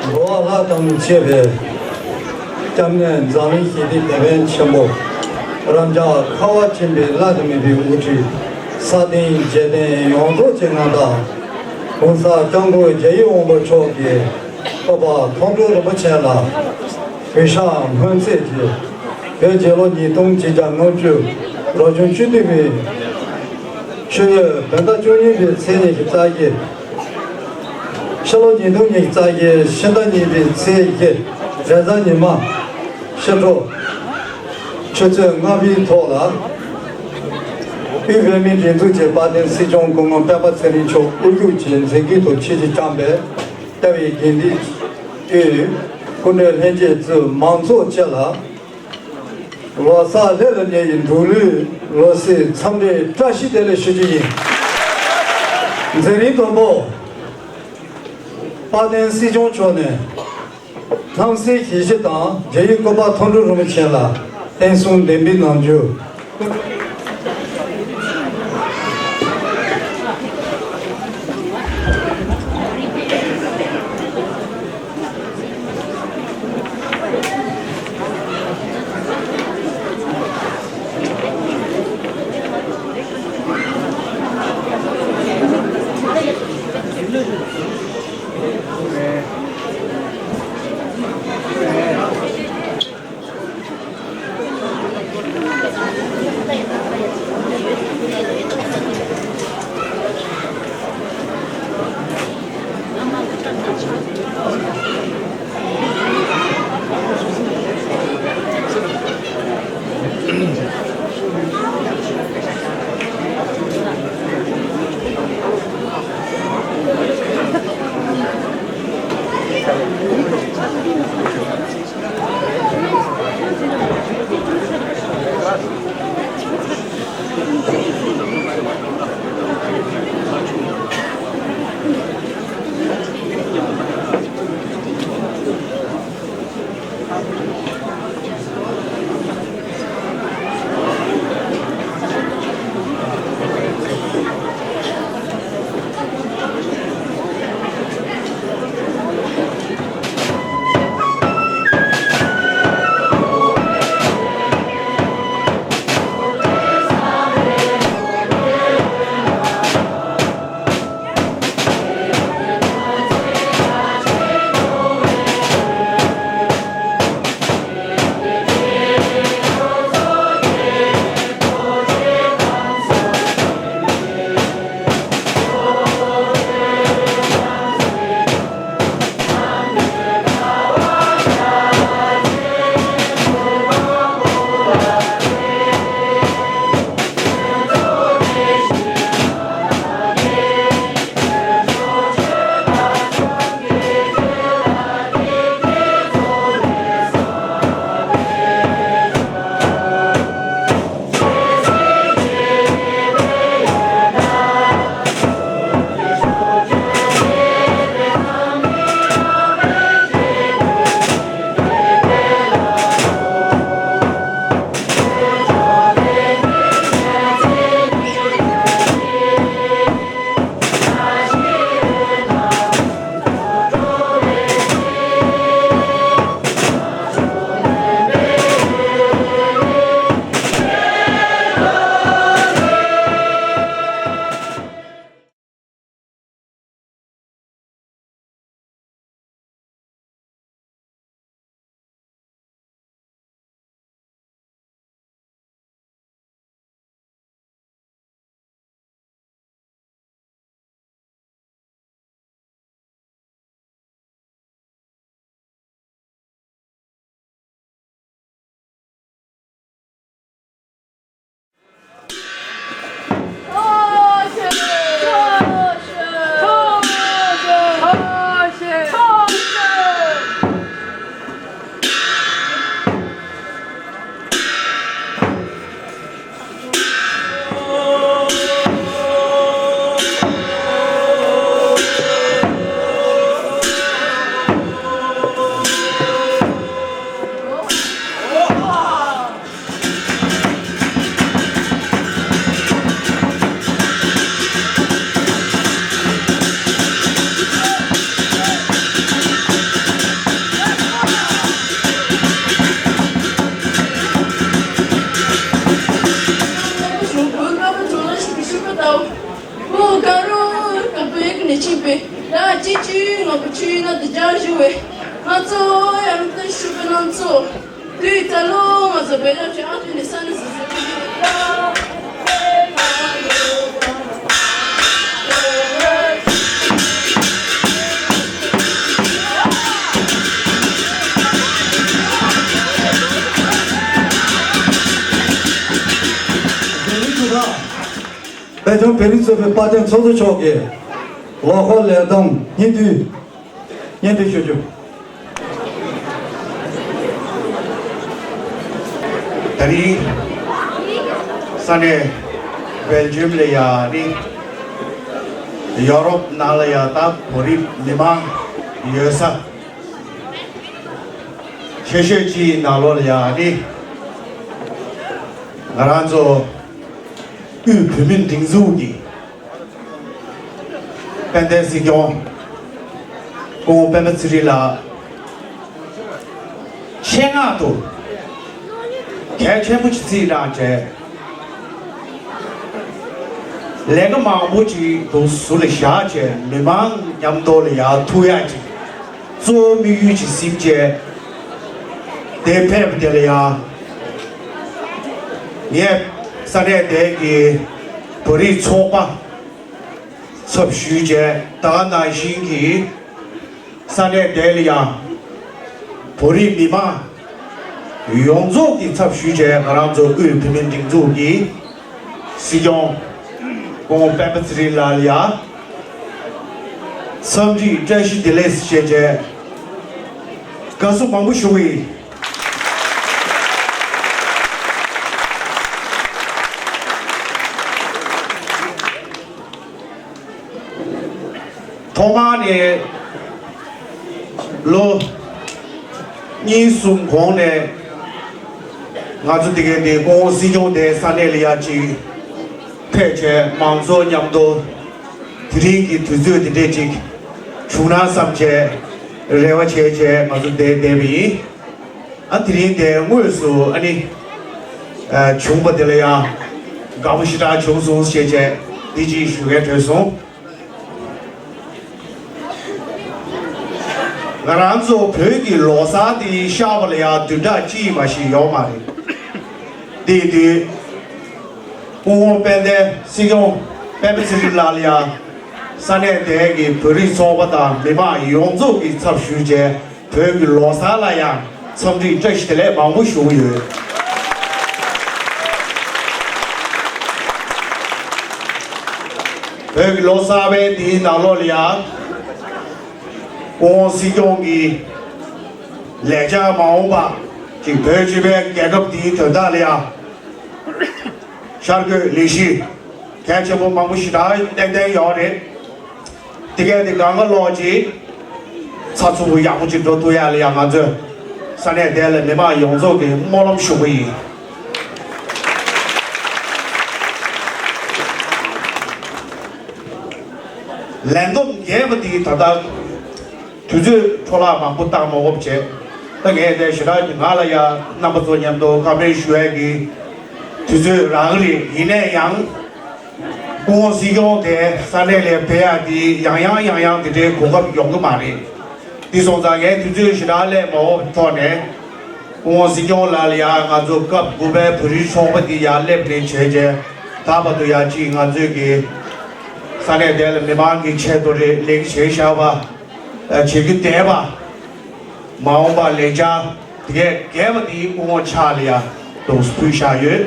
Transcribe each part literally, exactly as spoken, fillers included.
འགྲོ་བ་ལྷ་དང་བཅས་པའི་སྐྱབས་གནས་འཛམ་གླིང་ཞི་བདེའི་དེད་དཔོན་ཆེན་པོ། རབ་འབྱམས་ཁ་བ་ཅན་པའི་བླ་ན་མེད་པའི་དབུ་ཁྲིད། ས་སྟེང་རྒྱལ་བསྟན་ཡོངས་རྫོགས་ཀྱི་མངའ་བདག ༸གོང་ས་༸སྐྱབས་མགོན་རྒྱལ་བའི་དབང་པོ་མཆོག་གི་སྐུ་པར་མཐོང་གྲོལ་རིན་པོ་ཆེ་ལ་གུས་ཕྱག་སྨོན་ཚིག་གིས། བོད་རྒྱལ་ལོ་ཉིས་སྟོང་ཆིག་བརྒྱ་ལྔ་བཅུ་ལོ་གཞོན་བཅུ་བདུན་པའི་ཆུ་ཡོས་བོད་ཟླ་བཅུ་གཉིས་པའི་ཚེས་ཉི་ཤུ་རྩ་བཞི། ཕྱི་ལོ་ཉིས་སྟོང་ཉི་ཤུ་རྩ་བཞི་ཕྱི་ཟླ་གཉིས་པའི་ཚེས་བཞི་རེས་གཟའ་ཉི་མ། ཕྱི་དྲོ་ཆུ་ཚོད་ལྔ་པའི་ཐོག་ལ། དབུས་བོད་མིའི་སྒྲིག་འཛུགས་ཀྱི་དཔལ་ལྡན་སྲིད་སྐྱོང་སྐུ་ངོ་སྤེན་པ་ཚེ་རིང་མཆོག་དབུ་བཞུགས་ཀྱིས་མཛད་འགན་དུ་ཆེད་ཅིག་བསྐྱངས་པའི་རྩ་བའི་དགེ་འདུན་དབུས་སྐུ་མགྲོན་ལྷན་རྒྱས་གཙོས་མང་ཚོགས་སྤྱི་ལ། ལོ་གསར་ལྷ་ལ་ཉེ་བའི་འབྲུག་ལོའི་ལོ་གསར་འཚམས་འདྲིའི་བཀྲ་ཤིས་བདེ་ལེགས་ཞུ་རྒྱུ་ཡིན། མཛད་རིམ་དང་པོ། དཔལ་ལྡན་སྲིད་སྐྱོང་མཆོག་ནས་སྣང་གསལ་ཞལ་བཞེས་དང་རྒྱལ་བའི་སྐུ་པར་མཐོང་གྲོལ་རིན་པོ་ཆེ་ལ་བརྟན་གསུམ་བདེན་པའི་ནམ་རྒྱུན། ཡང་བསྐྱར་ཞུ་བའི་ནང་ཚོ། དུས་ད་ལོ་ང་ཚོ་བོད་ལྗོངས་ཀྱི་ཨ་མདོ་ནས་ས་གནས་སོ་སོའི་བོད་ལྗོངས་བོད་རིགས་ཚོགས་པའི་དཔལ་ལྡན་ཚོགས་གཙོ་མཆོག་གིས་ལོ་འཁོར་ལས་བསྡོམས་སྙིང་བསྡུས། སྙན་སྒྲོན་ཞུ་རྒྱུ། ད་རིང་ས་གནས་སྦེལ་ཇམ་ལ་ཡ་ནི་ཡོ་རོབ་ནང་ལ་ཡ་ད་བོད་རིགས་མི་མང་ཡོད་ས་ཆེ་ཤོས་ཅིག་ནང་ལོགས་ལ་ཡ་ནི་ང་རང་ཚོ་དབུས་བོད་མིའི་སྒྲིག་འཛུགས་ཀྱི་དཔལ་ལྡན་སྲིད་སྐྱོང་སྐུ་ངོ་སྤེན་པ་ཚེ་རིང་ལགས་ཆེད་མངགས་དུ་གལ་ཆེན་པོ་ཅིག་རྩིས་དྲངས་བྱས། ལས་ཀ་མང་པོ་ཅིག་འདུག་ཟུར་ལ་བཞག་བྱས་མི་མང་མཉམ་དུ་ལ་ཡར་ཐུག་ཡག་ཅིག་གཙོ་བོ་དམིགས་ཡུལ་ཅིག་ཟིན་བྱས་དེ་ཕེབས་པ་དེ་ལ་ཡ་ངས་ས་གནས་དེ་གི་བོད་རིགས་ཚོགས་པ་ཚབ་ཞུས་བྱས་ད་ག་ནང་བཞིན་གྱི་ས་གནས་དེ་ལ་ཡང་བོད་རིགས་མི་མང་ཡོངས་རྫོགས་ཀྱི་ཚབ་ཞུས་བྱས་ང་རང་ཚོ་དབུས་བོད་མིའི་སྒྲིག་འཛུགས་ཀྱི་སྲིད་སྐྱོང་སྐུ་ངོ་སྤེན་པ་ཚེ་རིང་ལགས་ལ་ཡང་འཚམས་འདྲི་བཀྲ་ཤིས་བདེ་ལེགས་ཞེས་བྱས་དགའ་བསུ་མང་པོ་ཞུ་གི་ཡིན། ཐོག་མར་ནས་ལོ་གཉིས་གསུམ་གོང་ནས་ང་ཚོ་དེ་གའི་དེ་སྐུ་ངོ་སྲིད་སྐྱོང་དེ་ས་གནས་ལ་ཡ་ཅིག་ཕེབས་བྱས་མང་ཚོགས་མཉམ་དུ་དེ་རིང་གི་དུས་ཚོད་དེ་འདྲས་ཅིག་བྱུང་ན་བསམ་བྱས་རེ་བ་བྱས་བྱས་ང་ཚོ་འདིར་བསྡད་པ་ཡིན། ཨ་དེ་རིང་དེ་དངོས་སུ་ཨ་ནི་བྱུང་བ་དེ་ལ་ཡང་དགའ་པོ་ཞེ་དྲག་བྱུང་སོང་ཞེས་བྱས་འདི་ཅིག་ཞུ་གལ་གྲོལ་སོང་། ང་རང་ཚོ་བོད་ཀྱི་ལོ་གསར་དེ་ཤར་བ་ལ་ཡང་བདུན་ཕྲག་གཅིག་མ་ཞིག་ཡོད་མ་རེད། དེ་དུས་སྐུ་ངོ་དཔལ་ལྡན་སྲིད་སྐྱོང་སྤེན་པ་ཚེ་རིང་ལགས་ལ་ཡང་ས་གནས་དེ་གའི་བོད་རིགས་ཚོགས་པ་དང་མི་མང་ཡོངས་རྫོགས་ཀྱི་ཚབ་ཞུས་བྱས་བོད་ཀྱི་ལོ་གསར་ལ་ཡང་འཚམས་འདྲི་བཀྲ་ཤིས་བདེ་ལེགས་མང་པོ་ཞུ་གི་ཡོད། བོད་ཀྱི་ལོ་གསར་པའི་དེའི་ནང་ལོགས་ལ་ཡང་སྐུ་ངོ་སྲིད་སྐྱོང་གིས་ལས་བྱ་མ་འོངས་པ་ཅིག་བོད་སྤྱི་པའི་རྒྱལ་ཁབ་འདིའི་དོན་དག་ལ་ཡང་ཤར་བསྐྱོད་ལས་གཞི་གལ་ཆེན་པོ་མང་པོ་ཞེ་དྲག་ཏན་ཏན་ཡོད་རེད། དེ་གས་དེ་གང་ག་ལོག་ཅིག་ཚགས་ཚུད་པོ་ཡག་པོ་ཅིག་འགྲོ་ཐུབ་ཡག་ལ་ཡང་ང་ཚོས་ས་གནས་དེ་ལ་མི་མང་ཡོངས་རྫོགས་ཀྱི་སྨོན་ལམ་ཞུ་གི་ཡིན། ལས་བསྡོམས་རྒྱས་པ་དེ་ད་ལྟ་དུས་ཚོད་འཕྲོ་བརླག་མང་པོ་བཏང་མ་དགོས་པ་བྱས། ད་ངས་དེ་ཞེ་དྲག་གི་ང་ལ་ཡང་རྣམ་པ་ཚོ་མཉམ་དུ་བཀའ་མོལ་ཞུ་ཡས་ཀྱི་དུས་ཚོད་རག་གི་རེད། ཡིན་ནའི་ཡང་སྐུ་ངོ་སྲིད་སྐྱོང་དེ་ས་གནས་ལ་ཕེབས་ཡག་དེ་ཡང་ཡང་ཡང་ཡང་དེ་འདྲའི་གོ་སྐབས་ཡོང་གི་མ་རེད། དེ་སོང་ཙང་ངས་དུས་ཚོད་ཞེ་དྲག་སླེབས་མ་འོངས་ཐོག་ནས་སྐུ་ངོ་སྲིད་སྐྱོང་ལགས་ལ་ཡང་ང་ཚོ་སྐབས་དགུ་པའི་བོད་རིགས་ཚོགས་པ་དེ་ཡར་སླེབས་ནས་བྱས་རྗེས་ད་བར་དུ་ཡང་ཅིག་ང་ཚོས་ཀྱི་ས་གནས་དེ་ལ་མི་མང་གི་ཆེད་དུ་རེ་ལས་ཀ་བྱས་བཞག་པ། བྱེད་རྒྱུ་བསྡད་པ། མ་འོངས་པ་ལས་འཆར་དེ་གས་རྒྱས་པ་དེ་སྐུ་ངོ་ཕྱག་ལ་ཡ་དུ་ཕུལ་བཞག་ཡོད།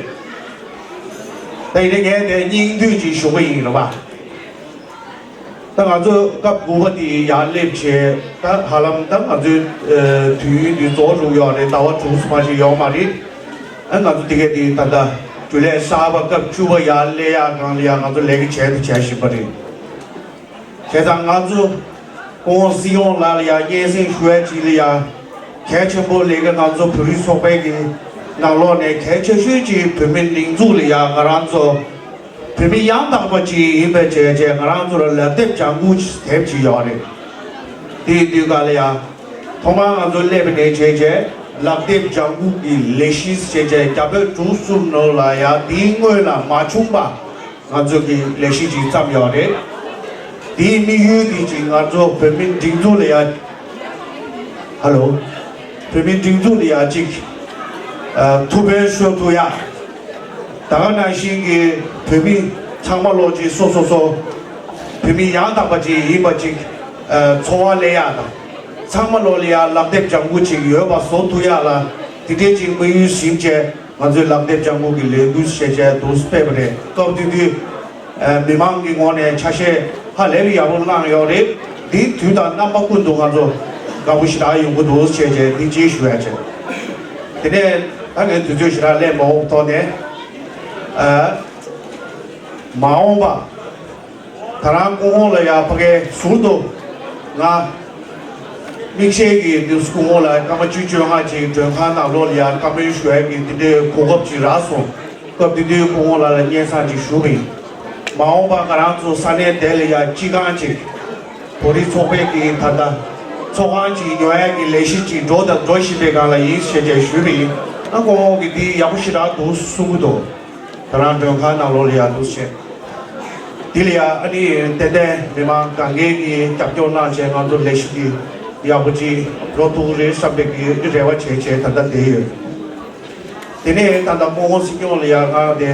ད་ཡིན་ནའི་ངས་དེ་སྙིང་བསྡུས་ཅིག་ཞུ་གི་ཡིན་རེད་པ། ད་ང་ཚོ་སྐབས་དགུ་པ་དེ་ཡར་སླེབས་བྱས་ད་ཧ་ལམ་ད་ང་ཚོའི་དུས་ཡུན་དེ་རྫོགས་འགྲོ་ཡོད་རེད། ཟླ་བ་དྲུག་ཙམ་ཞིག་ཡོད་མ་རེད། ཨ་ང་ཚོ་དེ་གས་དེ་ད་ལྟ་རྒྱུན་ལས་གསར་པ་སྐབས་བཅུ་པ་ཡར་སླེབས་ཡག་སྒང་ལ་ཡ་ང་ཚོ་ལས་ཀ་བྱས་དང་བྱས་བཞིན་པ་རེད། བྱས་ཙང་ང་ཚོ་སྐུ་ངོ་སྲིད་སྐྱོང་ལགས་ལ་ཡང་སྙན་སེང་ཞུ་ཡ་ཅིག་ལ་ཡང་གལ་ཆེན་པོ་ལས་ཀ་ང་ཚོ་བོད་རིགས་ཚོགས་པའི་གི་ནང་ལོགས་ནས་གལ་ཆེ་ཤོས་ཅིག་བོད་མི་སྒྲིག་འཛུགས་ལ་ཡང་ང་རང་ཚོ་བོད་མི་ཡང་དག་པ་ཅིག་ཡིན་པའི་བྱས་བྱས་ང་རང་ཚོ་ལ་ལག་དེབ་ལྗང་གུ་དེབ་ཅིག་ཡོད་རེད། དེའི་དུས་ག་ལ་ཡང་ཐོག་མར་ང་ཚོ་སླེབས་པ་ནས་བྱས་བྱས་ལག་དེབ་ལྗང་གུ་གི་ལས་གཞི་བྱས་བྱས་རྒྱ་བོད་འབྲུག་གསུམ་ནང་ལ་ཡང་དེའི་སྔོན་ལ་མ་བྱུང་པ། ང་ཚོ་གི་ལས་གཞི་ཅིག་བརྩམས་ཡོད་རེད། དེའི་དམིགས་ཡུལ་དེ་ཅིག་ང་ཚོ་བོད་མི་སྒྲིག་འཛུགས་ལ་ཡ་ ཧ་ལོ། བོད་མིའི་སྒྲིག་འཛུགས་ལ་ཡ་གཅིག་ཨ། ཐུགས་ཕན་གསོས་ཐུབ་ཡ། ད་ག་ནང་བཞིན་གྱི་བོད་མི་ཚང་མ་ལོག་ཅིག་སོ་སོ་སོ། བོད་མི་ཡང་དག་པ་ཅིག་ཡིན་པ་ཅིག་ཨ། འཚོ་བ་ལས་ཡ་དང་། ཚང་མ་ལོག་ལ་ཡ་ལག་དེབ་ལྗང་གུ་ཅིག་ཡོད་པ་བཟོ་ཐུབ་ཡ་ལ། དེ་འདྲའི་ཅིག་དམིགས་ཡུལ་ཟིན་བྱས། ང་ཚོས་ལག་དེབ་ལྗང་གུ་གི་ལས་འགུལ་ཞེས་བྱས་འདུག་སྤེལ་བ་རེད། སྐབས་དེ་དུས་ཨ། མི་མང་གི་ངོས་ནས་ཆ་ཤས་ཧ་ལས་པའི་ཡག་པོ་བླངས་ཡོད་རེད། འདིའི་དུས་དང་རྣམ་པ་ཀུན་ཏུ་ང་ཚོ་དགའ་པོ་ཞེ་དྲག་ཡོང་གི་འདུག་ཅེས་བྱས་འདི་གཅིག་ཞུ་ཡ་བྱས། དེ་ནས་ད་ངས་དུས་ཚོད་ཞེ་དྲག་ལེན་མ་འོངས་ཐོག་ནས་ཨ། མ་འོངས་པ། ད་རང་སྐུ་ངོ་ལ་ཡ་ཕ་གིའི་ཟུར་དུ་ང་། དམིགས་བསལ་གྱི་འདི་སྐུ་ངོ་ལ་སྐར་མ་བཅུ་བཅོ་ལྔ་ཅིག་མགྲོན་ཁང་ནང་ལོགས་ལ་ཡ་བཀའ་མོལ་ཞུ་ཡ་གི་འདི་འདྲའི་གོ་སྐབས་ཅིག་རག་སོང་། སྐབས་དེ་དུས་སྐུ་ངོ་ལགས་ལ་སྙན་སེང་ཅིག་ཞུ་བ་ཡིན། མ་འོངས་པ་ང་རང་ཚོ་ས་གནས་དེ་ལ་ཡ་སྤྱི་ཁང་ཅིག་བོད་རིགས་ཚོགས་པའི་གི་ད་ལྟ་ཚོགས་ཁང་ཅིག་ཉོ་ཡ་གི་ལས་གཞི་ཅིག་འགྲོ་དང་འགྲོ་བཞིན་པའི་སྒང་ལ་ཡིན་ཞེས་བྱས་ཞུས་པ་ཡིན། ཨ་སྐུ་ངོ་གིས་འདི་ཡག་པོ་ཞེ་དྲག་འདུག་གསུང་གི་འདུག་ད་རང་མགྲོན་ཁང་ནང་ལོགས་ལ་ཡ་འདུག་བྱས། འདི་ལ་ཡ་ཨ་ནི་ཏན་ཏན་མི་མང་གང་གས་ཀྱིས་རྒྱབ་སྐྱོར་གནང་བྱས་ང་ཚོ་ལས་གཞི་འདི་ཡག་པོ་ཅིག་འགྲོ་ཐུབ་ཀྱི་རེད་བསམ་པའི་གི་རེ་བ་བྱས་བྱས་ད་ལྟ་བསྡད་ཡོད། དེ་ནས་ད་ལྟ་སྐུ་ངོ་སྲིད་སྐྱོང་ལ་ཡ་ང་དེ་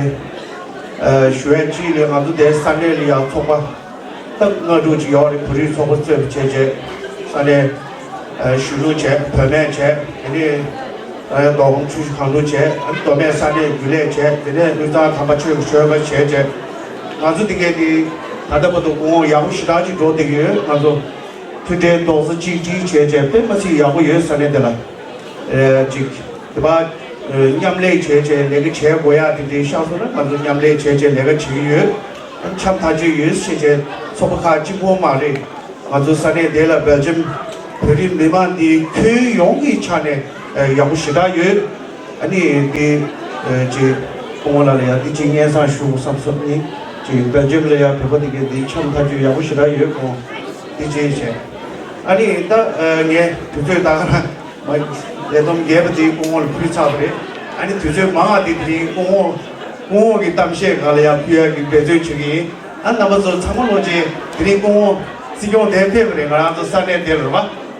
ཨ་ཞུ་ཡ་གཅིག་ལས་ང་ཚོ་དེ་ས་གནས་ལ་ཡ་ཚོགས་པ་སྟབས་ལྔ་དྲུག་ཅིག་ཡོད་རེད། བོད་རིགས་ཚོགས་པ་གཙོས་པ་བྱས་བྱས་ས་གནས་ཨ་གཞིས་ལུས་བྱས། བུད་མེད་བྱས། དེ་ནས་ཨ་མདོ་ཁམས་ཆུ་བཞི་སྒང་དྲུག་བྱས། ཨ་མདོ་སྨད་ས་གནས་རྒྱུན་ལས་བྱས། དེ་ནས་དབུས་གཙང་དམ་པ་ཆོས་ཀྱི་ཆོལ་ཁ་བྱས་བྱས་ང་ཚོ་དེ་གས་དེ་ད་ལྟ་བར་དུ་སྐུ་ངོ་ཡག་པོ་ཞེ་དྲག་ཅིག་འགྲོ་བསྡད་ཀྱི་ཡོད། ང་ཚོ་མཐུན་སྒྲིལ་རྡོག་རྩ་གཅིག་སྒྲིལ་བྱས་བྱས་དཔེ་མ་སྲིད་ཡག་པོ་ཡོད། ས་གནས་དེ་ལ་ཨ་ཅིག་དེ་བ་མཉམ་ལས་བྱས་བྱས་ལས་ཀ་བྱེད་དགོས་ཡ་དེ་འདྲའི་ཤག་སོང་ན་ང་ཚོ་མཉམ་ལས་བྱས་བྱས་ལས་ཀ་བྱེད་ཀྱི་ཡོད། ཨ་འཆམ་ཐག་ཆོད་ཡོད་ཟེར་བྱས་ཚོགས་པ་ཁག་གཅིག་པོ་མ་རེད། ང་ཚོ་ས་གནས་དེ་ལ་སྦེལ་ཇམ་བོད་རིགས་མི་མང་འདི་ཁྱོན་ཡོངས་ཀྱི་ཆ་ནས་ཡག་པོ་ཞེ་དྲག་ཡོད། ཨ་ནི་འདི་ཅིག་སྐུ་ངོ་ལགས་ལ་ཡང་འདི་ཅིག་སྙན་སེང་ཞུ་དགོས་བསམ་སོང་། ནི་ཅིག་སྦེལ་ཇམ་ལ་ཡང་བོད་པ་དེ་གས་འདི་འཆམ་ཐག་ཆོད་ཡག་པོ་ཞེ་དྲག་ཡོད། ཁོང་འདི་ཅིག་བྱས། ཨ་ནི་ད་ངས་དུས་ཚོད་ད་ག་རང་། མ་ལས་བསྡོམས་རྒྱས་པ་དེ་སྐུ་ངོ་ལ་ཕུལ་ཚར་བ་རེད། ཨ་ནི་དུས་ཚོད་མང་བ་དེ་དེ་རིང་སྐུ་ངོ་སྐུ་ངོ་གི་གཏམ་བཤད་སྒང་ལ་ཡང་ཕུལ་ཡག་གི་འབད་བརྩོན་བྱེད་ཀྱི་ཡིན། ཨ་རྣམ་པ་ཚོ་ཚང་མ་ལོག་ཅིག་དེ་རིང་སྐུ་ངོ་སྲིད་སྐྱོང་དེ་ཕེབས་པ་རེད། ང་རང་ཚོ་ས་གནས་དེ་རེད་པ།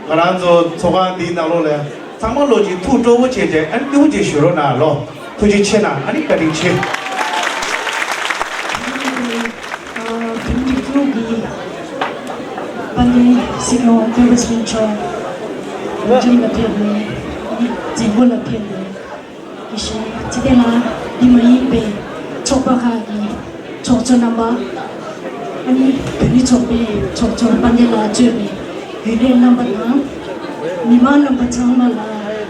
ང་རང་ཚོ་ཚོགས་ཁང་འདིའི་ནང་ལོགས་ལ་ཡང་ཚང་མ་ལོག་ཅིག་ཐུགས་སྤྲོ་པོ་བྱས་བྱས་ཨ་ནི་སྐྱིད་པོ་ཅིག་བཞུགས་རོགས་གནང་ལོ། ཐུགས་རྗེ་ཆེ་གནང་། ཨ་ནི་བཀའ་དྲིན་ཆེ། བོད་མིའི་སྒྲིག་འཛུགས་ཀྱི་དཔལ་ལྡན་སྲིད་སྐྱོང་སྤེན་པ་ཚེ་རིང་མཆོག་སྦེལ་ཇམ་ལ་ཕེབས་ནས་མཛད་སྒོ་ལ་ཕེབས་ནས་དགེ་བཤེས་ཚེ་བརྟན་ལགས། འདི་མ་ཡིན་པའི་ཚོགས་པ་ཁག་གི་ཚོགས་གཙོ་རྣམ་པ། ཨ་ནི་བོད་མི་ཚོགས་པའི་ཚོགས་གཙོ་དཔལ་ལྡན་ལགས་གཙོས་པའི་རྒྱུན་ལས་རྣམ་པ་དང་། མི་མང་རྣམ་པ་ཚང་མ་ལ་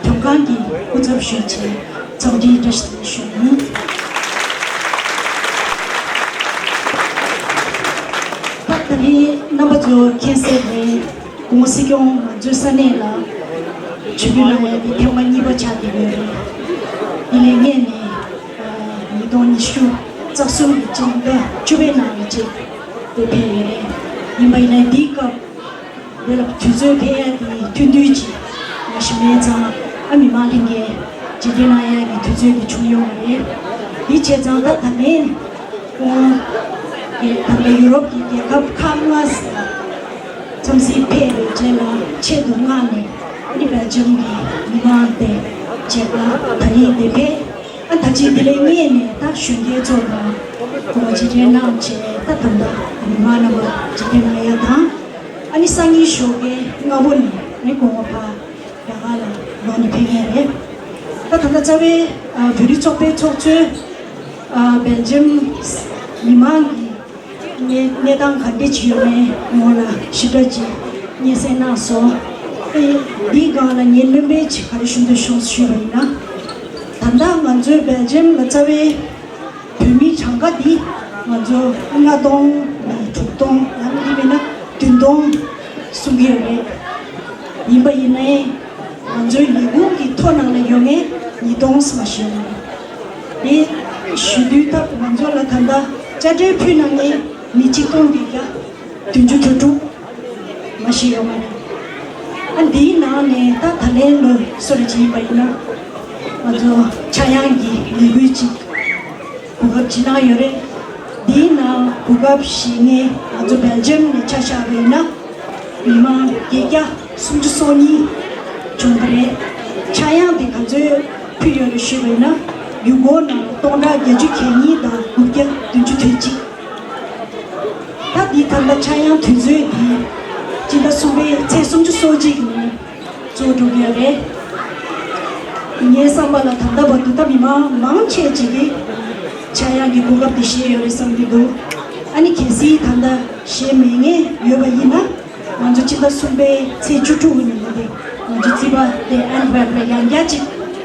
མགྲོན་ཁང་གི་སྐུ་ཚབ་ཞུས་བྱས་འཚམས་འདྲིའི་བཀྲ་ཤིས་བདེ་ལེགས་ཞུ་ཡིན། ད་ད་རིང་རྣམ་པ་ཚོ་མཁྱེན་གསལ་རེད། སྐུ་ངོ་སྲིད་སྐྱོང་ང་ཚོའི་ས་གནས་ལ་ཆིབས་བསྒྱུར་གནང་ཡ་འདི་ཐེངས་མ་གཉིས་པ་ཆགས་བསྡད་ཡོད་རེད། འདི་ལས་སྔོན་ནས་ཉིས་སྟོང་ཉི་ཤུ་རྩ་གསུམ་གྱི་སྤྱི་ཟླ་བཅུ་པའི་ནང་ལ་ཅིག་དེ་ཕེབས་ཡོད་རེད། ཡིན་པ་ཡིན་ན་འདིའི་སྐབས་འདི་ལ་དུས་ཚོད་ཕེབས་ཡ་དེ་ཐུང་ཐུང་ཅིག་ང་ཞིག་མེད་ཙང་ཨ་མི་མང་ལྷན་རྒྱས་རྗེས་དྲན་གནང་ཡ་གི་དུས་ཚོད་དེ་བྱུང་ཡོད་པ་རེད། འདི་བྱས་ཙང་ད་ད་ལན་ཁོང་གི་ད་ལྟ་ཡུ་རོབ་ཀྱི་རྒྱལ་ཁབ་ཁག་ལྔ་ཙམ་ཞིག་ཕེབས་པའི་རྗེས་ལ་ཆེད་དུ་མངགས་ནས་ཨ་ནི་སྦེལ་ཇམ་གྱི་མི་མང་དེ་བྱས་ཙང་ད་ལན་དེ་ཕེབས། ཨ་ད་ཅི་འདི་ལས་སྔོན་ནས་ད་གཞོན་སྐྱེས་ཚོ་དང་ཁོང་རྗེས་དྲན་གནང་བྱས། ད་ད་ལྟ་མི་མང་རྣམ་པ་རྗེས་དྲན་གནང་ཡ་དང་། ཨ་ནི་སང་ཉིན་ཞོགས་ཀའི་སྔ་པོ་ནས་ཨ་ནི་སྐུ་ངོ་ཕར་རྒྱ་གར་ལ་ལོག་ནས་ཕེབས་མཁན་རེད། ད་ད་ལྟ་རྩ་བའི་ཨ་བོད་རིགས་ཚོགས་པའི་ཚོགས་གཙོས་ཨ་སྦེལ་ཇམ་མི་མང་གི་གནས་གནས་སྟངས་ག་འདྲ་ཅིག་ཡོད་མེད་ངོ་ལ་ཞིབ་ཕྲ་ཅིག་སྙན་སེང་གནང་སོང་། ཨེ་འདིའི་སྒང་ལ་ངས་སྣོན་པ་ཅིག་ག་རེ་ཞུ་འདོད་བྱུང་ཞུས་པ་ཡིན་ན། ད་ལྟ་ང་ཚོའི་སྦེལ་ཇམ་ལ་རྩ་བའི་བོད་མིའི་གྲངས་ཀ་འདི་ང་ཚོ་ལྔ་སྟོང་ནས་དྲུག་སྟོང་ཡང་མིན་ན་བདུན་སྟོང་གསུང་གི་ཡོད་རེད། ཡིན་པ་ཡིན་ནའི་ང་ཚོའི་ལས་ཁུངས་ཀྱི་ཐོ་ནང་ལ་ཡོད་མཁན་ཉིས་སྟོང་ཙམ་ཞིག་ཡོད་རེད། དེ་ཞུ་དུས་སྐབས་ང་ཚོ་ལ་ད་ལྟ་དཔྱ་ཁྲལ་ཕུལ་གནང་མཁན་མི་གཅིག་སྟོང་བརྒྱད་བརྒྱ་བདུན་ཅུ་དོན་དྲུག་མ་ཞིག་ཡོད་མ་རེད། ཨ་འདིའི་ནང་ནས་ད་ད་ལན་ལོ་སོ་རེ་ཅིག་ཡིན་པ་ཡིན་ན་ང་ཚོ་ཆག་ཡང་གི་ལས་འགུལ་ཅིག་གོ་སྐབས་ཅིག་གནང་ཡོད་རེད། འདིའི་ནང་གོ་སྐབས་བཞེས་མཁན་ང་ཚོ་སྦེལ་ཇམ་ནས་ཆ་བཞག་པ་ཡིན་ན་མི་མང་བརྒྱད་བརྒྱ་སུམ་ཅུ་སོ་གཉིས་ བྱུང་བ་རེད། ཆག་ཡང་དེ་ག་ཚོད་ཕུལ་ཡོད་རེད་ཞུས་པ་ཡིན་ན། ཡུལ་སྐོར་ནང་ལ་སྟོང་ཕྲག་བརྒྱད་ཅུ་གྱ་གཉིས་དང་དགུ་བརྒྱ་བདུན་ཅུ་དོན་གཅིག་ད་འདི་ད་ལྟ་ཆག་ཡང་དུས་ཚོད་འདི་སྤྱི་ཟླ་གསུམ་པའི་ཚེས་སུམ་ཅུ་སོ་གཅིག་ཉིན་གཙོ་བསྒྲུབ་ཡོད་རེད། ངའི་བསམ་པ་ལ་ད་ལྟ་བར་དུ་ད་མི་མང་མང་ཆེ་ཅིག་གིས་ཆག་ཡང་གི་གོ་སྐབས་འདི་བཞེས་ཡོད་རེད་བསམ་གྱི་འདུག་ཨ་ནི་གལ་སྲིད་ད་ལྟ་བཞེས་མེད་མཁན་ཡོད་པ་ཡིན་ན། ང་ཚོ་སྤྱི་ཟླ་གསུམ་པའི་ཚེས་བཅུ་དྲུག་གི་ཉིན་མོ་དེ་ང་ཚོ་རྩིས་པ་དེ་ཨན་ཝེར་པ་ཡང་བསྐྱར་ཅིག་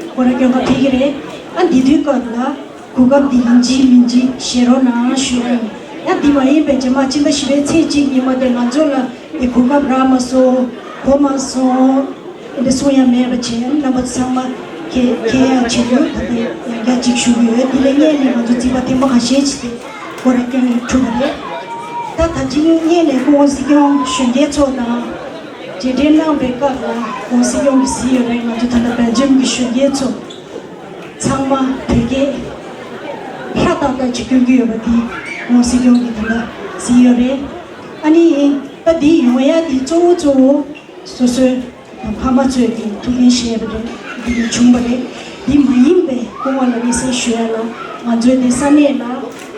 སྐོར་ར་སྐྱོད་པ་ཕེབས་ཀྱི་རེད། ཨ་འདི་དུས་སྐབས་ལ་གོ་སྐབས་འདི་ཡིན་གཅིག་མིན་གཅིག་བཞེས་རོགས་གནང་ཞུ་ཡ་ཡིན། ཡང་འདི་མ་ཡིན་པའི་རྗེས་མ་སྤྱི་ཟླ་བཞི་པའི་ཚེས་གཅིག་ཉིན་མོ་དེ་ང་ཚོ་ལ་དེ་གོ་སྐབས་རག་མ་སོང་། གོ་མ་སོང་། འདི་གསུང་ཡ་མེད་པ་བྱས། རྣམ་པ་ཚང་མ་ཁྱེད་ཁྱེད་ཡ་བྱེད་དུས་ད་ལྟ་ཡང་བསྐྱར་ཅིག་ཞུ་གི་ཡོད། འདི་ལས་སྔོན་ནས་ང་ཚོ་རྩིས་པ་ཐེངས་མ་ཁ་ཤས་ཅིག་དེ་སྐོར་ར་སྐྱོད་ཐུབ་པ་རེད། ད་ད་ཅིང་སྔོན་ནས་སྐུ་ངོ་སྲིད་སྐྱོང་གཞོན་སྐྱེས་ཚོ་དང་མཇལ་འཕྲད་གནང་བའི་སྐབས་ལ་སྐུ་ངོ་སྲིད་སྐྱོང་གིས་གཟིགས་ཡོད་རེད། ང་ཚོ་ད་ལྟ་སྦེལ་ཇམ་གྱི་གཞོན་སྐྱེས་ཚོ་ཚང་མ་བོད་སྐད་ཧྲ་ཏག་ཏག་ཅིག་སྐྱོན་གྱི་ཡོད་པ་འདི་སྐུ་ངོ་སྲིད་སྐྱོང་གིས་ད་ལྟ་གཟིགས་ཡོད་རེད། ཨ་ནི་ད་འདི་ཡོང་ཡ་འདི་གཙོ་བོ་གཙོ་བོ་སོ་སོའི་ཕ་མ་ཚོས་ཀྱི་ཐུགས་འགན་བཞེས་པ་རེད། འདི་ནས་བྱུང་བ་རེད། འདི་མ་ཡིན་པའི་སྐུ་ངོ་ལ་དམིགས་བསལ་ཞུ་ཡ་ལ། ང་ཚོའི་འདི་ས་གནས་ལ་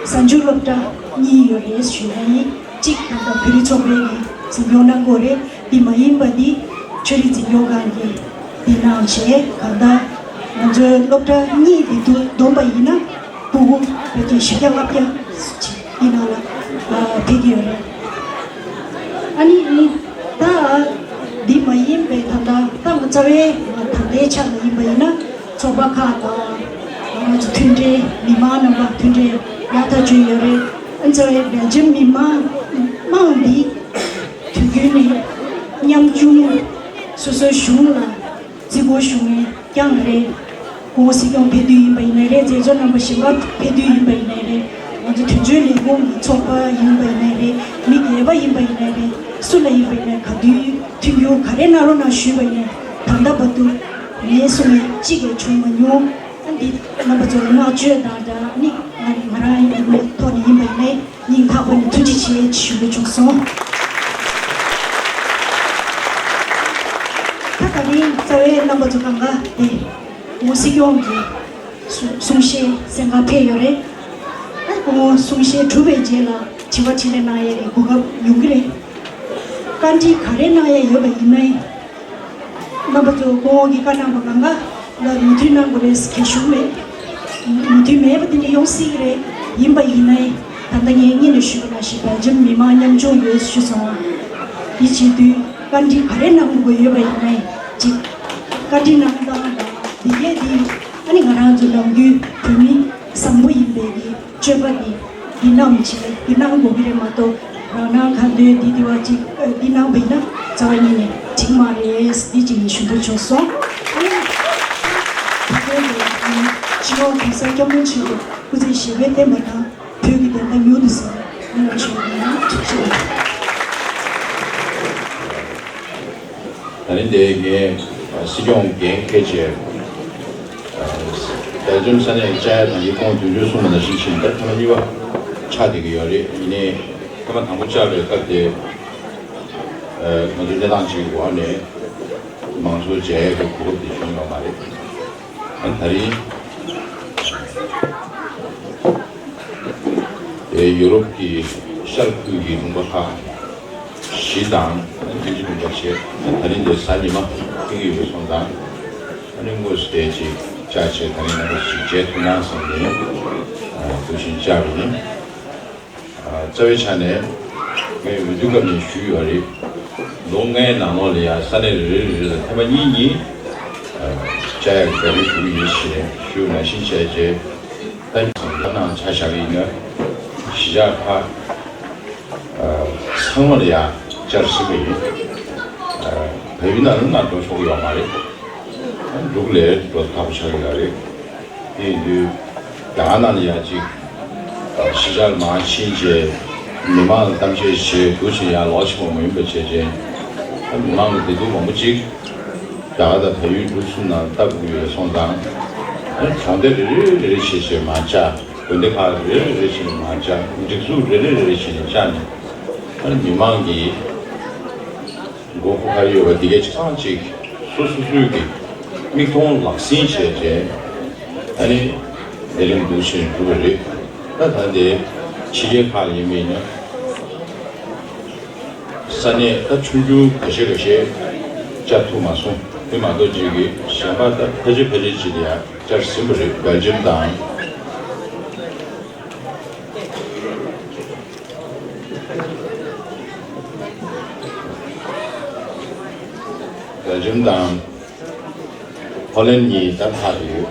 གཟའ་མཇུག་སློབ་གྲྭ་གཉིས་ཡོད་རེད་ཞུ་ཡ་ཡིན། གཅིག་ད་ལྟ་བོད་རིགས་ཚོགས་པའི་གི་འཛིན་སྐྱོང་གནང་གི་ཡོད་རེད། འདི་མ་ཡིན་པ་འདི་ཆོས་རིག་འཛིན་སྐྱོང་ཁང་གིས་འདི་གནང་བྱས། གང་ལྟར་ང་ཚོའི་སློབ་གྲྭ་གཉིས་འདི་དུ་བསྡོམས་པ་ཡིན་ན་ཕྲུ་གུ་བོད་ཀྱི་བཞི་བརྒྱ་ལྔ་བརྒྱ་ཅིག་འདི་ནང་ལ་ཕེབས་ཀྱི་ཡོད་རེད། ཨ་ནི་ད་འདི་མ་ཡིན་པའི་ད་ལྟ་ད་ང་རྩ་བའི་ང་ད་ལྟའི་ཆ་ལ་ཡིན་པ་ཡིན་ན་ཚོགས་པ་ཁག་དང་ང་ཚོ་མཐུན་འབྲེལ་མི་མང་རྣམ་པ་མཐུན་འབྲེལ་ཡག་ཐག་ཆོད་ཡོད་རེད། ཨ་ནི་རྩ་བའི་སྦེལ་ཇམ་མི་མང་མང་འདི་དུས་རྒྱུན་ནས་ཉམ་ཆུང་སོ་སོའི་གཞུང་ལ་བརྩི་བཀུར་ཞུ་མཁན་རྐྱང་རེད། སྐུ་ངོ་སྲིད་སྐྱོང་ཕེབས་དུས་ཡིན་པ་ཡིན་ནའི་རེད། མཛད་གཙོ་རྣམ་པ་གཞན་པ་ཕེབས་དུས་ཡིན་པ་ཡིན་ནའི་རེད། ང་ཚོ་དོན་གཅོད་ལས་ཁུངས་ཀྱི་ཚོགས་པ་ཡིན་པ་ཡིན་ནའི་རེད། མི་སྒེར་པ་ཡིན་པ་ཡིན་ནའི་རེད། སུ་ལ་ཡིན་པ་ཡིན་ནའི་ག་དུས་མཐུན་འགྱུར་ག་རེ་གནང་རོགས་གནང་ཞུས་པ་ཡིན་ནའི་ད་ལྟ་བར་དུ་ངས་གསུང་ཡ་གཅིག་ཀྱང་བྱུང་མ་མྱོང་། ཨ་འདི་རྣམ་པ་ཚོ་ལ་བསྔགས་བརྗོད་དང་སྦྲགས་ནི་ང་ང་རང་ཡིན་པའི་ཐོག་ནས་ཡིན་པ་ཡིན་ནའི་སྙིང་ཐག་པ་ནས་ཐུགས་རྗེ་ཆེ་ཞུ་རྒྱུ་བྱུང་སོང་། ད་ད་རིང་རྩ་བའི་རྣམ་པ་ཚོ་གང་ག་དེ་སྐུ་ངོ་སྲིད་སྐྱོང་གི་གསུང་གསུང་བཤད་གསན་གར་ཕེབས་ཡོད་རེད། ཨ་སྐུ་ངོ་གསུང་བཤད་གྲུབ་པའི་རྗེས་ལ་དྲི་བ་དྲིས་ལན་གནང་ཡས་ཀྱི་གོ་སྐབས་ཡོང་གི་རེད། བཀའ་འདྲི་ག་རེ་གནང་ཡས་ཡོད་པ་ཡིན་ནའི། རྣམ་པ་ཚོ་སྐུ་ངོ་གིས་བཀའ་གནང་བ་གང་ག་ལ་མོས་མཐུན་གནང་དགོས་རེད་ཟེར་ཞུ་གི་མེད། མོས་མཐུན་མེད་པ་དེ་འདྲ་ཡོང་སྲིད་ཀྱི་རེད། ཡིན་པ་ཡིན་ནའི་ད་ལྟ་ངས་སྔོན་ནས་ཞུས་པ་ནང་བཞིན་སྦེལ་ཇམ་མི་མང་ཉམ་ཆུང་ཡོད་ཞུས་སོང་བ། འདི་བྱེད་དུས་བཀའ་འདྲི་ག་རེ་གནང་དགོས་ཡོད་པ་ཡིན་ནའི་ཅིག་བཀའ་འདྲི་གནང་སྟངས་དང་འདི་གས་འདི་ཨ་ནི་ང་རང་ཚོ་ནམ་རྒྱུན་བོད་མི་བཟང་པོ་ཡིན་པའི་གི་སྤྱོད་པ་འདི་འདི་གནང་བྱས་འདི་གནང་དགོས་ཀྱི་རེད་མ་གཏོགས། རང་རང་གང་འདོད་འདི་འདི་བ་ཅིག་འདི་གནང་བ་ཡིན་ན་རྩ་བ་ཉིད་ནས་འགྲིག་མ་རེད། འདི་ཅིག་ངས་ཞུ་འདོད་བྱུང་སོང་། ཨ་ནི་ད་ལྟའི་ལས་ཀྱི་སྤྱི་ཡོངས་གོང་ས་སྐྱབས་མགོན་ཆེན་པོ་སྐུ་ཚེ་ཞབས་པད་བརྟན་པ་དང་བོད་ཀྱི་བདེན་མཐའ་མྱུར་དུ་གསལ་བ་ཡོང་བ་ཞུ་བ་ཡིན། ཐུགས་རྗེ་ཆེ། ད་རིང་འདིར་ངས་སྲིད་སྐྱོང་འགན་འཁྱེར་བྱས། སྦེལ་ཇམ་ས་གནས་བཅར་ཡ་དང་ཡིག་ཁོངས་དོན་གཅོད་གསུངས་པ་ནང་བཞིན་བྱས་ད་ཐེངས་མ་གཉིས་པ་ཆགས་བསྡད་ཀྱི་ཡོད་རེད། ཡིན་ནའི་ཐེངས་མ་དང་པོ་བཅར་བའི་སྐབས་དེ་ང་ཚོའི་གནས་སྟངས་ཅིག་འོག་ནས་མང་ཚོགས་མཇལ་ཡ་གི་གོ་སྐབས་དེ་བྱུང་ཡོད་མ་རེད། ད་རིང་དེ་ཡུ་རོབ་ཀྱི་ཤར་ཁུལ་གྱི་ལུང་པ་ཁག་བཞི་དང་དབྱིན་ཇི་ལུང་པ་བྱས། ད་རིང་འདིར་གཟའ་ཉི་མ་ཕེབས་ཀྱི་ཡོད་པ་སོང་ཙང་ཨ་ནི་དངོས་སུ་དེ་ཅིག་བཅར་བྱས་ད་རིང་རྣམ་པ་ཅིག་མཇལ་ཐུབ་ན་བསམ་ནས་འདུག་བཞིན་བཅར་བ་ཡིན། རྩ་བའི་ཆ་ནས་ངས་འོས་བསྡུ་སྐབས་ནས་ཞུས་ཡོད་རེད། ལོ་ལྔའི་ནང་ལོགས་ལ་ཡང་ས་གནས་རེ་རེ་རེ་རེ་ལ་ཐེངས་མ་གཉིས་གཉིས་བཅར་ཡག་གི་འབད་བརྩོན་ཞུ་གི་ཡིན་ཞེས་ཞུས་ནང་བཞིན་བྱས་རྗེས་ད་ཡིན་ཙང་ད་ནང་ཆ་བཞག་གི་ཡིན་ན་གཞིས་ཆགས་ཁག་ཚང་མ་ལ་ཡང་བཅར་སྲིད་པ་ཡིན། བལ་ཡུལ་ནང་ལ་ང་འགྲོ་ཆོག་གི་ཡོད་མ་རེད། འབྲུག་ལ་འགྲོ་ཐབས་ཆག་ཡོད་རེད། དེ་ཡིན་དུས་རྒྱ་གར་ནང་ལ་ཡང་ཅིག་གཞིས་ཆགས་ལ་མར་ཕྱིན་རྗེས་མི་མང་ལ་གཏམ་བཤད་བྱས་འདུག་ཅིག་ཡང་ལོག་ཕྱིན་པ་མ་ཡིན་པ་བྱས་རྗེས་མི་མང་ལ་བདེ་སྡུག་མང་པོ་ཅིག་རྒྱ་གར་དང་བལ་ཡུལ་འབྲུག་གསུམ་ནང་སྟབས་ཡོད་སོང་ཙང་གྲོང་སྡེ་རེ་རེ་རེ་རེ་བྱས་བྱས་མར་བཅར། དགོན་སྡེ་ཁག་རེ་རེ་རེ་བྱས་ནས་མར་བཅར། སྒྲིག་འཛུགས་རེ་རེ་རེ་རེ་བྱས་ནས་བཅར་ནས་མི་མང་གིས། མགོ་སྐོར་ག་རེ་ཡོད་པ་འདི་གའི་ཆ་ཚང་ཅིག་ སོ་སོ་སོའི་གི་མིག་མཐོང་ལག་ཟིན་བྱས་རྗེས་ཨ་ནི་ལས་རིམ་འདུག་བཞིན་འགྲོ་གི་རེད། ད་ད་ལྟའི་ཕྱི་རྒྱལ་ཁག་ལ་ཡིན་མིན་ན་ས་གནས་ད་ཆུང་ཆུང་ཁ་ཤས་ཁ་ཤས་བཅར་ཐུབ་མ་སོང་། དེ་མ་གཏོགས་ཅིག་གི་གཞན་པ་ད་ཕལ་ཆེར་ཕལ་ཆེར་ཅིག་ལ་ཡ་བཅར་ཟིན་པ་རེད། སྦེལ་ཇམ་དང་། སྦེལ་ཇམ་དང་ཧོ་ལན་གཉིས་ད་ལྷག་ཏུ་ཡོད།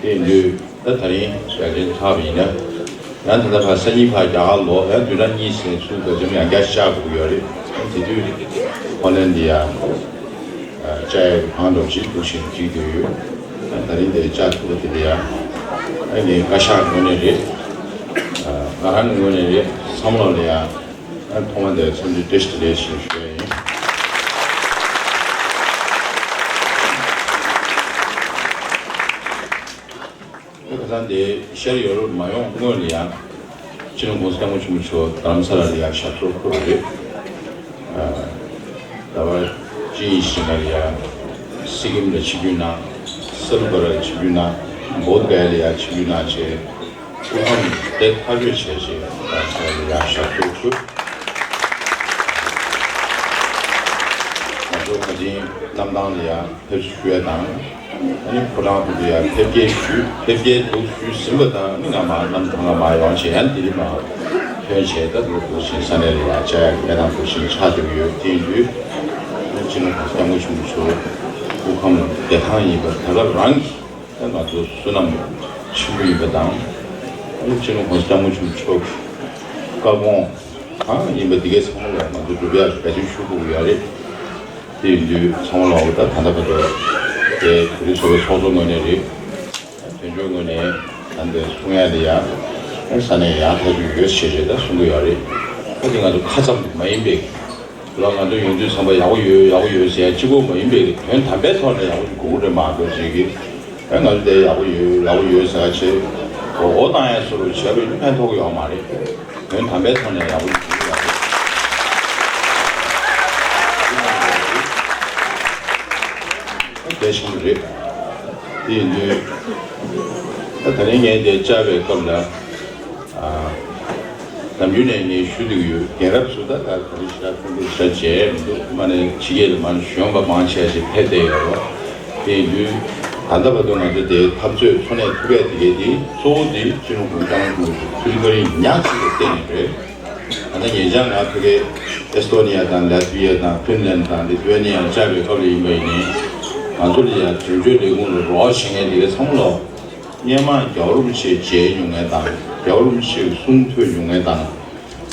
དེ་ཡིན་དུས་ད་ད་རིང་སྦེལ་ཇམ་ཚར་བ་ཡིན་ན། ཡང་ད་ལྟ་ཕར་སང་ཉིན་ཕར་རྒྱ་གར་ལོག་ཡང་བདུན་ཕྲག་གཉིས་ཟིན་ཚུར་སྦེལ་ཇམ་ཡང་བསྐྱར་བཅར་དགོས་ཀྱི་ཡོད་རེད། དེ་དུས་ཧོ་ལན་འདི་ཡང་བཅར་ཡག་གི་བང་སྒྲོག་ཅིག་འདུག་བཞིན་བསྒྲིགས་བསྡད་ཡོད། ད་རིང་འདིར་བཅར་ཐུབ་པ་དེ་ལ་ཡང་ཨ་ནི་བཀའ་ཤག་ངོས་ནས་རེད། ང་རང་གི་ངོས་ནས་རེད། བསམ་བློ་ལ་ཡང་ཨ་ཐོག་མ་འདིར་འཚམས་འདྲི་བཀྲ་ཤིས་བདེ་ལེགས་ཞེས་ཞུ་ཡ་ཡིན། ཁ་སང་དེ་ཤར་ཡོ་རོབ་མ་ཡོང་སྔོན་ལ་ཡང་། སྤྱི་ནོར་༸གོང་ས་༸སྐྱབས་མགོན་ཆེན་པོ་མཆོག་རྡ་རམ་ས་ལ་ལ་ཡང་ཞབས་སོར་འཁོད་པ་རེད། ཟླ་བ་གཅིག་གཉིས་ཤིག་ལ་ཡང་སི་ཀིམ་ལ་ཆིབས་བསྒྱུར་གནང་། སལ་བ་ར་ལ་ཆིབས་བསྒྱུར་གནང་། བོད་གལ་ལ་ཡང་ཆིབས་བསྒྱུར་གནང་བྱས། སྐུ་ཁམས་བདེ་ཐག་ཆོད་བྱས་བྱས་རྡ་རམ་ས་ལ་ལ་ཡང་ཞབས་སོར་འཁོད། ང་ཚོ་ད་ཐེངས་གནམ་ཐང་ལ་ཡང་ཕེབས་བསུ་ཞུ་ཡ་དང་། ཨ་ནི་ཕོ་བྲང་དུ་ཡང་ཕེབས་སྐྱེལ་ཞུས། ཕེབས་སྐྱེལ་འདུག་ཞུས་ཟིན་པ་དང་ནི་ང་མར་གནམ་ཐང་ལ་མར་ཡོང་བྱས་ཡང་ལྡི་ལི་མར་ཐོན་བྱས། ད་ལོ་འདུག་བཞིན་ས་གནས་ལ་ཡང་བཅར་ཡག་གི་གནས་སྟངས་འདུག་བཞིན་ཆགས་བསྡད་ཀྱི་ཡོད། དེ་ཡིན་དུས་སྤྱི་ནོར་༸གོང་ས་༸སྐྱབས་མགོན་ཆེན་པོ་མཆོག་སྐུ་ཁམས་བདེ་ཐང་ཡིན་པ་ད་སྐབས་རང་གི་ད་ང་ཚོ་བསོད་ནམས་ཆེན་པོ་ཡིན་པ་དང་། ཨ་ནི་སྤྱི་ནོར་༸གོང་ས་༸སྐྱབས་མགོན་ཆེན་པོ་མཆོག་གི་བཀའ་དགོངས་གང་ཡིན་པ་འདི་གའི་ཚང་མ་ལ་ང་ཚོ་སྒྲུབ་ཡག་གི་འབད་བརྩོན་ཞུ་དགོས་ཀྱི་ཡོད་རེད། དེ་ཡིན་དུས་ཚང་མ་ལ་འོ་ད་ད་ལྟ་བར་དུ་དེ་བོད་རིགས་ཚོགས་པའི་ཚོགས་གཙོ་ངོས་ནས་རེད། དོན་གཅོད་ངོས་ནས་ད་འདི་གསུང་ཡ་དེ་ཡང་ས་གནས་ཡག་ཐག་ཆོད་ཡོད་ཞེས་རེད་ད་གསུང་གི་ཡོད་རེད། ད་དེ་ང་ཚོ་ཁ་ཙམ་མ་ཡིན་པའི་ལ་ང་ཚོ་ཡོང་དུས་ཚང་མ་ཡག་པོ་ཡོད་ཡག་པོ་ཡོད་ཟེར་ཡ་གཅིག་པོ་མ་ཡིན་པའི་དོན་དམ་པའི་ཐོག་ནས་ཡག་པོ་ཞིག་དགོས་ཀྱི་རེད་མ་གཏོགས་ཅིག་གིས་ཨེ་ང་ཚོ་དེ་ཡག་པོ་ཡོད་ཡག་པོ་ཡོད་ཟེར་ཡ་བྱས་འོ་འོ་བཏང་ཡ་བཟོ་འདྲ་བྱས་པ་ཡིན་ན་ཕན་ཐོགས་ཀྱི་ཡོད་མ་རེད། དོན་དམ་པའི་ཐོག་ནས་ཡག་པོ་ཞིག་ཡོད་རེད། གལ་ཆེན་པོ་རེད། དེ་ཡིན་དུས་ད་ད་རིང་ངས་དེ་བཅར་བའི་སྐབས་ལ། ནམ་རྒྱུན་ནས་ངས་ཞུ་བསྡད་ཀྱི་ཡོད། རྒན་རབས་ཚོ་ད་ལྟ་ག་རེ་ཞིག་ལ་ཁོང་ཚོ་ཞལ་མཇལ་མི་འདུག་མ་ནས་ཕྱི་རྒྱལ་ལ་མ་ནས་གཞོན་པ་མང་ཆེ་ཞིག་ཕེབས་བསྡད་ཡོད་རེད། དེ་ཡིན་དུས་ད་ལྟ་བར་དུ་ང་ཚོ་དེའི་འཐབ་རྩོད་འཚོ་གནས་ཐུབ་ཡག་དེ་གའི་དེ་གཙོ་བོ་དེ་སྤྱི་ནོར་༸གོང་ས་༸སྐྱབས་མགོན་ཆེན་པོ་མཆོག་ཐུགས་རྗེ་བཀའ་དྲིན་ཉག་གཅིག་ལ་བརྟེན་ནས་རེད། ད་ལྟ་ཉེ་ཆར་ང་ཕ་གིར་ཨེ་སི་ཏོ་ནི་ཡ་དང་ལ་ཐི་ཝི་ཡ་དང་ཕིན་ལན་དང་ལི་ཐུ་ཝེ་ནི་ཡ་བཅར་བའི་སྐབས་ལ་ཡིན་པ་ཡིན་ནའི་ང་ཚོ་ལ་ཡ་དོན་གཅོད་ལས་ཁུངས་ལ་རོགས་བྱེད་མཁན་དེ་གའི་ཚང་མ་ལ། སྔོན་མ་རྒྱལ་བ་རིན་པོ་ཆེ་མཇལ་མྱོང་མཁན་དང་རྒྱལ་བ་རིན་པོ་ཆེའི་གསུང་ཐོས་མྱོང་མཁན་དང་།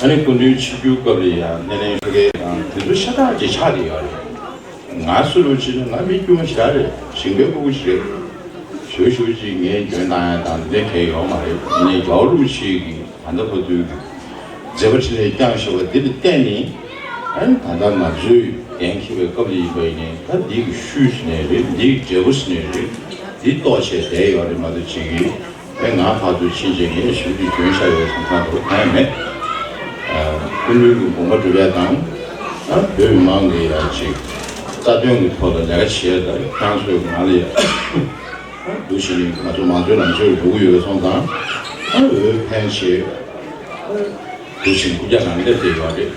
ཨ་ནི་སྐུ་མདུན་ཆིབས་བསྒྱུར་སྐབས་ལ་ཡང་སྣེ་ལེན་ཞུ་མཁན་དང་དེ་ཚོ་ཤ་སྟག་ཅིག་ཆགས་བསྡད་ཡོད་རེད། ང་སུ་རུ་ཕྱིན་ན་ང་མི་དཀྱུས་མ་ཞིག་རེད། ཞིང་པའི་སྤུ་གུ་ཞིག་རེད། ཞོ་ཞོ་ཅིག་ངས་འཇོན་བཏང་ཡ་དང་དེ་འདྲ་གང་ཡོད་མ་རེད། ཡིན་ནའི་རྒྱལ་བ་རིན་པོ་ཆེ་གིས་ད་ལྟ་བར་དུ་མཛད་པ་འཕྲིན་ལས་བསྐྱངས་བཞག་པ་འདི་ལ་བརྟེན་ནས། ཨ་ནི་ད་ལྟ་ང་ཚོས་འགན་འཁྱེར་བའི་སྐབས་ལ་ཡིན་པ་ཡིན་ནའི་ད་འདི་གི་ཤུལ་ཟེར་ནའི་རེད། འདི་གི་འབྲས་བུ་ཟེར་ནའི་རེད། འདི་རྟོགས་བྱས་བསྡད་ཡོད་རེད་མ་གཏོགས་ཅིག་གིས་ཨེ་ང་ཕར་ཚུར་ཕྱིན་བྱས་ངས་ཞབས་ཕྱི་གྱོན་བཞག་ཡོད་བསམ་བསམ་འདྲ་པོ་གང་ཡང་མེད། སྐུ་མདུན་གྱི་དགོངས་པ་སྒྲུབ་ཡ་དང་། ཨ་བོད་མི་མང་གི་ཡ་ཅིག་རྩ་དོན་གྱི་ཐོག་ལ་ལས་ཀ་བྱེད་ཡ་དང་ཁྱེད་རང་ཚོའི་ངང་ལ་ཡ། འདུག་བཞིན་ང་ཚོ་མང་གཙོའི་ལམ་སྲོལ་འགྲོ་གི་ཡོད་པ་སོང་ཙང་། ཨ་འོས་འཕེན་བྱས། འདུག་བཞིན་རྐུབ་བཀྱག་ནང་སླེབས་བསྡད་ཡོད་རེད།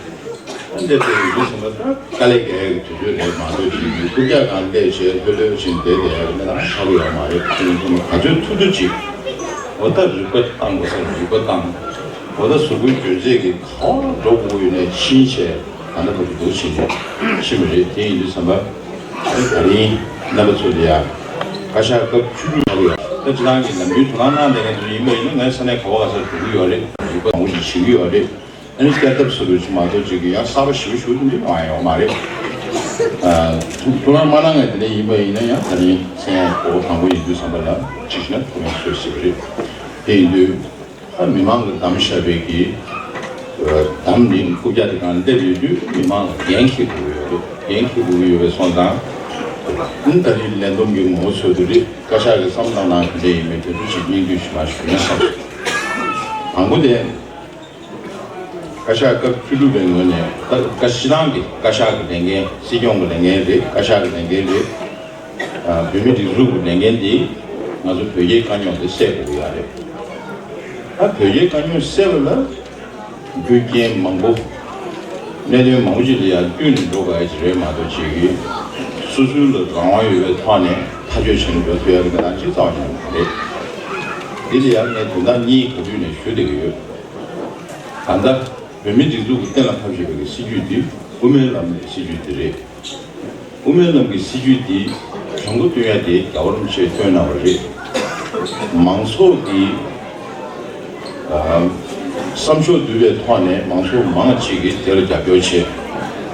ཨ་སླེབས་བསྡད་ཡོད་དུས་ཙམ་པ་ད་དཀའ་ལས་རྒྱག་ཡག་གི་དུས་ཚོད་རེད་མ་གཏོགས་ཅིག་རྐུབ་བཀྱག་ནང་སླེབས་བྱས་ལྷོད་ལྷོད་བྱས་བསྡད་བསྡད་ཡག་གི་གནས་སྟངས་ཆགས་ཀྱི་ཡོད་མ་རེད། དེ་ཡིན་ཙང་ག་ཚོད་ཐུབ་ཐུབ་ཅིག་འོ་ད་རིག་པ་བཏང་དགོས་ས་རིག་པ་བཏང་། འོ་ད་གཟུགས་པོའི་འགྱུར་རྫས་ཀྱི་ག་པར་འགྲོ་དགོས་ཡོད་ནའི་ཕྱིན་བྱས། ད་ལྟ་བར་དུ་འདུག་བྱེད་ཀྱི་ཕྱིན་པ་རེད། དེ་ཡིན་དུས་ཙམ་པ་ཨ་ནི་ད་རིང་རྣམ་པ་ཚོ་ལ་ཡ་བཀའ་ཤག་སྐབས་བཅུ་དྲུག་ཡོད། ད་སྤྱིར་བཏང་གི་ནམ་རྒྱུན་དོ་སྣང་གནང་བསྡད་མཁན་ཚོ་ཡིན་པ་ཡིན་ན་ངའི་ས་གནས་ག་པ་ག་སར་འགྲོ་གི་ཡོད་རེད། རིག་པ་མང་པོ་ཞིག་བྱེད་ཀྱི་ཡོད་རེད། ཨ་ནི་བསྐྱར་ལྡབ་བཟོ་འདྲ་ཅིག་མ་གཏོགས་ཅིག་གི་ཡང་གསར་པ་ཞེ་པོ་ཞེ་པོ་ཅིག་འདི་ཡོང་ཡ་ཡོད་མ་རེད། ཨ་དོ་སྣང་མ་གནང་མཁན་དེ་འདྲ་ཡིན་པ་ཡིན་ན་ཡང་ད་རིང་མཚན་ཡང་གོ་བ་དང་པོ་ཡིན་དུས་ཙམ་པ་ལ་ཅིག་བྱས་ན་ཐུགས་སྣང་ཚོད་སྲིད་པ་རེད། དེ་ཡིན་དུས། ཨ་མི་མང་གིས་བདམས་བཞག་པའི་གི་བདམས་ནི་རྐུབ་བཀྱག་དེ་སྒང་སླེབས་ཡོད་དུས་མི་མང་ལ་འགན་འཁྱེར་དགོས་ཡོད་རེད། འགན་འཁྱེར་དགོས་ཀྱི་ཡོད་པའི་སོང་ཙང་། ཨ་ད་རེས་ལས་བསྡོམས་ཀྱི་ངོ་བོ་ཚོད་དུ་རེད། བཀའ་ཤག་གི་བསམ་བློ་གནང་གི་འདྲ་ཡིན་མིན་དེ་ཚོ་ཞིག་སྙིང་བསྡུས་ཞུ་མ་ཞུ་ན་བསམ་སོང་། དང་པོ་དེ། བཀའ་ཤག་སྐབས་བཅུ་དྲུག་པའི་ངོས་ནས་བཀའ་བཀའ་སྤྱི་བཏང་གི་བཀའ་ཤག་གི་ལས་འགན། སྲིད་སྐྱོང་གི་ལས་འགན་རེད། བཀའ་ཤག་གི་ལས་འགན་རེད། ཨ། བོད་མི་སྒྲིག་འཛུགས་ཀྱི་ལས་འགན་འདི་ང་ཚོ་བོད་རྒྱའི་དཀའ་རྙོག་འདི་སེལ་དགོས་ཀྱི་ཡོད་རེད། ད་བོད་རྒྱའི་དཀའ་རྙོག་སེལ་བ་ལ་རྒྱུ་རྐྱེན་མང་པོ། གནད་དོན་མང་པོ་ཅིག་ལ་ཡང་བསྟུན་ནས་འགྲོ་དགོས་ཡ་ཅིག་རེད་མ་གཏོགས། ཅིག་གིས་སོ་སོའི་ལ་རང་དབང་ཡོད་པའི་ཐོག་ནས་ཐག་གཅོད་བྱས་ནས་འགྲོ་ཐུབ་ཡ་གི་ནང་ཅིག་རྩ་བ་ཉིད་ནས་མ་རེད། འདི་ལ་ཡང་ངས་དོན་དག་གཉིས་ག་དུས་ནས་ཞུ་བསྡད་ཀྱི་ཡོད། ད་ལྟ་བོད་མི་སྒྲིག་འཛུགས་ཀྱིས་གཏན་ལ་ཕབ་བཞག་པའི་སྲིད་ཇུས་འདི་དབུ་མའི་ལམ་གྱི་སྲིད་ཇུས་འདི་རེད། དབུ་མའི་ལམ་གྱི་སྲིད་ཇུས་འདི་དྲང་པོ་སྟོན་ཡ་དེ་རྒྱལ་བ་རིན་པོ་ཆེས་སྟོན་གནང་བ་རེད། མང་ཚོགས་ཀྱི་ཨ་བསམ་ཤོག་བསྡུས་པའི་ཐོག་ནས་མང་ཚོགས་མང་ཅིག་གིས་དེ་ལ་རྒྱབ་སྐྱོར་བྱས།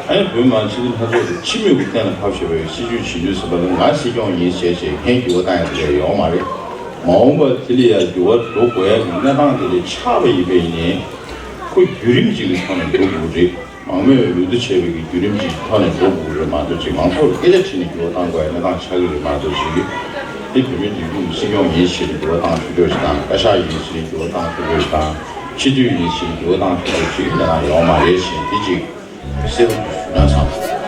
ཨ་ནི་བོད་མི་མང་སྤྱི་འཐུས་ལྷན་ཚོགས་ཀྱིས་སྤྱི་མོས་ཀྱིས་གཏན་ལ་ཕབ་བཞག་པའི་སྲིད་ཇུས་བྱེད་དུས་ཙམ་པ་ལ་ང་སྲིད་སྐྱོང་ཡིན་ཟེར་བྱས་ཁས་འགྱུར་བ་བཏང་ཡ་དེ་འདྲ་ཡོད་མ་རེད། མ་འོངས་པར་དེ་ལ་ཡ་འགྱུར་བ་འགྲོ་དགོས་ཡ་གི་གནས་སྟངས་དེ་ལ་ཆགས་པ་ཡིན་པ་ཡིན་ནའི། ཁོ་བརྒྱུད་རིམ་གཅིག་གི་ཐོག་ནས་འགྲོ་དགོས་རེད། མང་མོས་འོས་བསྡུ་བྱས་པའི་གི་བརྒྱུད་རིམ་གཅིག་གི་ཐོག་ནས་འགྲོ་དགོས་རེད་མ་གཏོགས། ཅིག་མང་ཚོགས་ལ་སྐད་ཆ་དྲིས་ནས་འགྱུར་བ་བཏང་དགོས་ཡ་གནས་སྟངས་ཆགས་ཀྱི་རེད་མ་གཏོགས། ཅིག་གིས་དེ་བོད་མིའི་སྒྲིག་འཛུགས་ཀྱི་སྲིད་སྐྱོང་ཡིན་ཞེས་ནས་འགྱུར་བ་བཏང་ཆོག་ཆོག་ཞིག་དང་། བཀའ་ཤག་ཡིན་ཞེས་ནས་འགྱུར་བ་བཏང་ཆོག་ཆོག་ཞིག་དང་། སྤྱི་འཐུས་ཡིན་ཞེས་ནས་འགྱུར་བ་བཏང་ཆོག་ཆོག་ཞིག་གི་གནས་སྟངས་ཡོད་མ་རེད་ཞེས་འདི་གཅིག་གསལ་པོ་ཞུ་ན་བསམ།